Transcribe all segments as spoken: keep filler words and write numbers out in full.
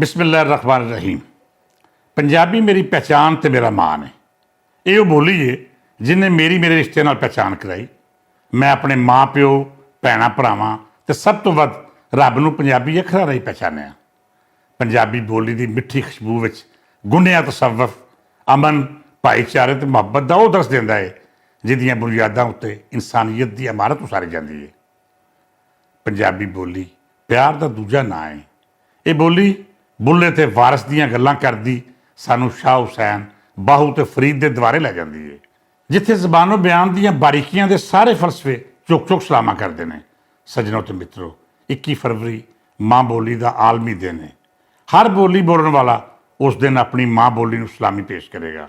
بسم اللہ الرحمن الرحیم۔ پنجابی میری پہچان تے میرا مان ہے۔ ایہو بولی ہے جن نے میری میرے رشتے نال پہچان کرائی۔ میں اپنے ماں پیو، بھیناں بھراواں تے سب توں ودھ رب نوں پنجابی اکھراں راہی پہچانیا۔ پنجابی بولی دی مٹھی خوشبو وچ گنیا تصوف، امن، بھائی چارے تے محبت دا او درس دیندا ہے جدیاں بنیاداں اتے انسانیت دی عمارت اساری جاندی ہے۔ پنجابی بولی پیار دا دوجا ناں ہے۔ ایہہ بولی بلے تے وارث دیاں گلاں کردی سانوں شاہ حسین، باہو تے فرید دے دوارے لے جاندی ہے، جتھے زبان و بیان دیاں باریکیاں دے سارے فلسفے چوک چوک سلاماں کردے نے۔ سجنو تے مترو، اکی فروری ماں بولی دا عالمی دن ہے۔ ہر بولی بولن والا اس دن اپنی ماں بولی نوں سلامی پیش کرے گا۔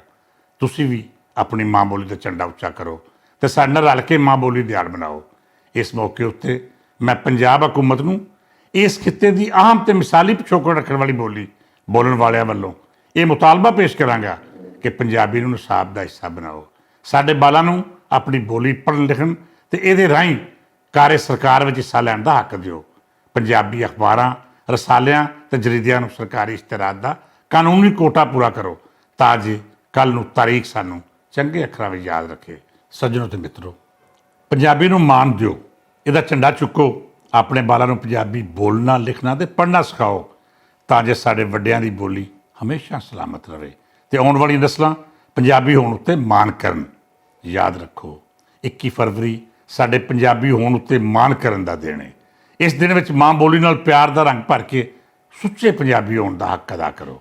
تسی وی اپنی ماں بولی دا چنڈا اچا کرو تے ساڈے نال رل کے ماں بولی دیال بناؤ۔ اس موقع اتے میں پنجاب حکومت نوں اس خطے دی اہم تے مثالی پچھوکڑ رکھن والی بولی بولن والیاں ولوں یہ مطالبہ پیش کراں گا کہ پنجابی نوں نصاب دا حصہ بناؤ۔ ساڈے بالاں نوں اپنی بولی پڑھن لکھن تے ایہدے راہیں کارے سرکار وچ حصہ لین دا حق دیو۔ پنجابی اخباراں، رسالیاں تے جریدیاں نوں سرکاری اشتہارات دا قانونی کوٹا پورا کرو، تاں جے کل نوں تاریخ سانوں چنگے اکھراں وچ یاد رکھے۔ سجنو تے مترو، پنجابی نوں مان دیو، ایہدا جھنڈا چکو، اپنے بالاں نوں پنجابی بولنا، لکھنا تے پڑھنا سکھاؤ، تاں جے ساڈے وڈیاں دی بولی ہمیشہ سلامت رہے تے آؤن والی نسلاں پنجابی ہون اتے مان کرن۔ یاد رکھو، اکی فروری ساڈے پنجابی ہون اتے مان کرن دا دن ہے۔ اس دن وچ ماں بولی نال پیار دا رنگ بھر کے سچے پنجابی ہون دا حق ادا کرو۔